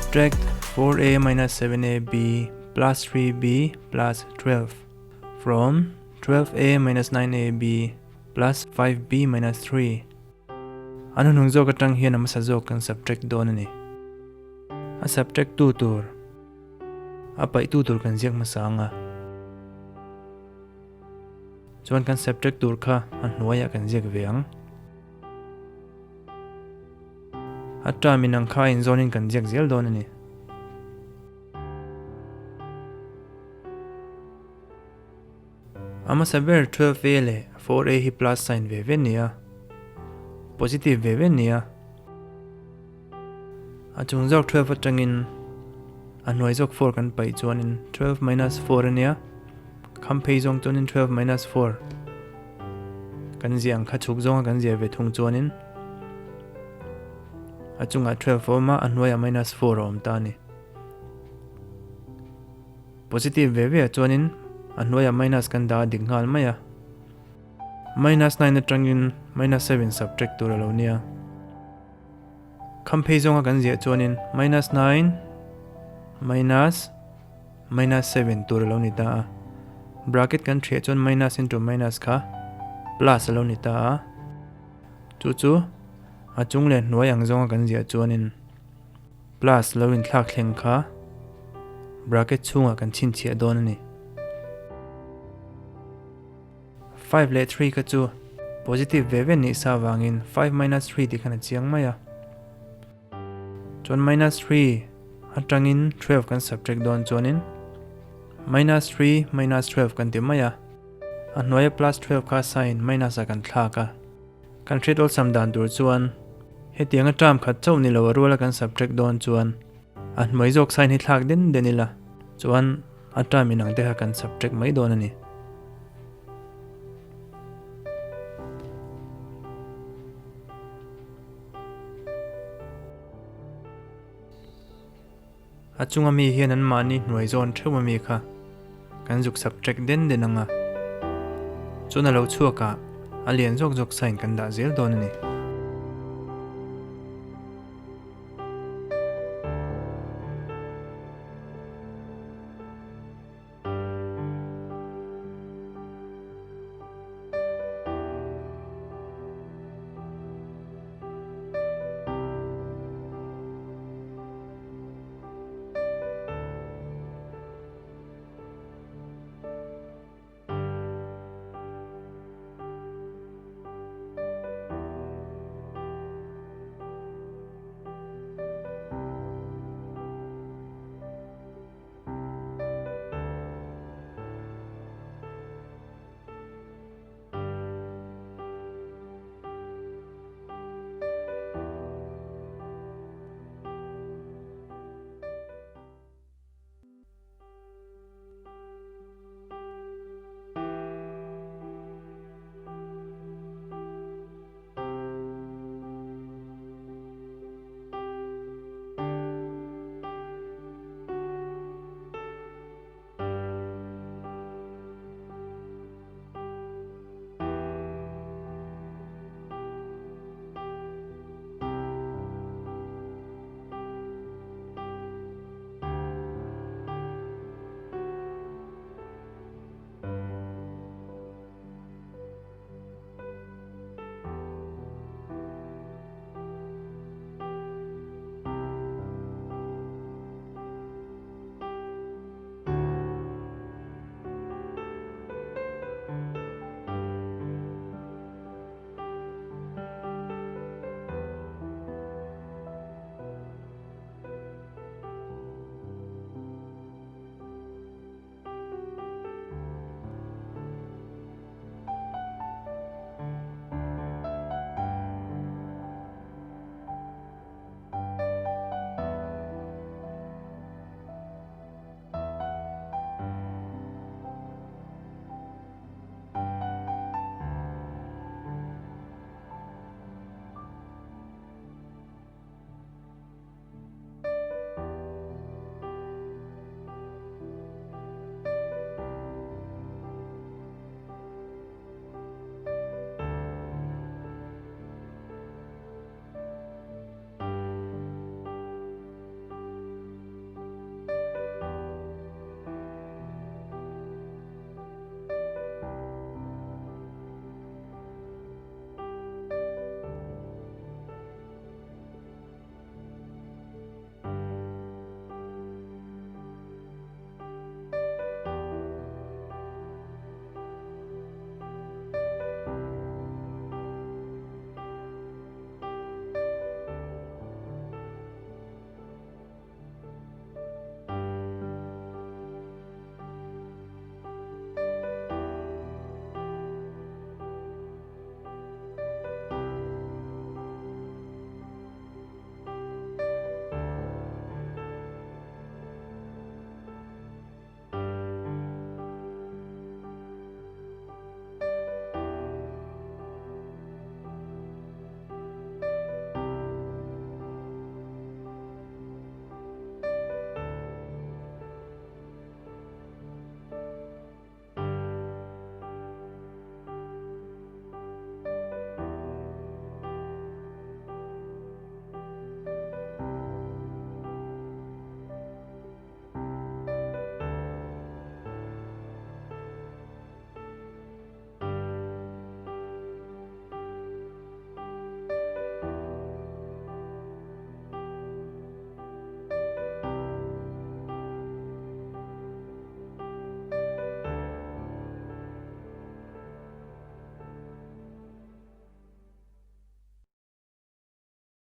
Subtract 4a minus 7ab plus 3b plus 12 from 12a minus 9ab plus 5b minus 3. A hnuhnung zawk atang hian a hmasa zawk kan subtract dawn a ni. A subtract tu tur, a paih tu tur kan ziak hmasa ang a. Chuan kan subtract tur kha a hnuaiah kan ziak ve ang. A term in ang kha a inzawnin kan ziak zel dawn a ni. A hmasa ber 12a leh 4a hi plus sign ve ve nia. Positive ve ve nia. A chung zawk 12 atangin a hnuai zawk 4 kan paih chuanin 12 minus 4 a nia. Kham phei zawng chuanin 12 minus 4 kan ziah ang kha chhuk zawnga kan ziah ve thung chuanin a chungah 12 a awm a, a hnuaiah minus 4 a awm ta a ni. Positive ve ve ah chuanin a hnuaiah minus kan dah a dik nghal mai a. Minus 9 atangin minus 7 subtract tur a lo nia. Kham phei zawnga kan ziah chuanin minus 9 minus minus 7 tur a lo ni ta a. Bracket kan thiah chuan minus into minus kha plus a lo ni ta a. Chu chu a chung leh hnuai ang zawnga kan ziah chuanin Plus lo inthlak thleng kha bracket chhungah kan chhinchhiah dawn a ni. 5 leh 3 kha chu positive ve ve nih sa avangin 5 minus 3 tih khan a chiang mai a. Chuan minus 3 atangin 12 kan subtract dawn chuanin minus 3 minus 12 kan ti mai a. A hnuaia plus 12 kha sign minus ah kan thlak a. Kan hriat awlsam dan tur chuan hetianga term khat chauh ni lo a ruala kan subtract dawn chuan a hnuai zawk sign hi thlak den den ila chuan a term inang te kha kan subtract mai dawn a ni. A chunga mi hian an mahni hnuai zawn theuh a mi kha kan zuk subtract den den ang a, chuan a lo chhuak ah a lian zawk zawk sign kan dah zel dawn a ni.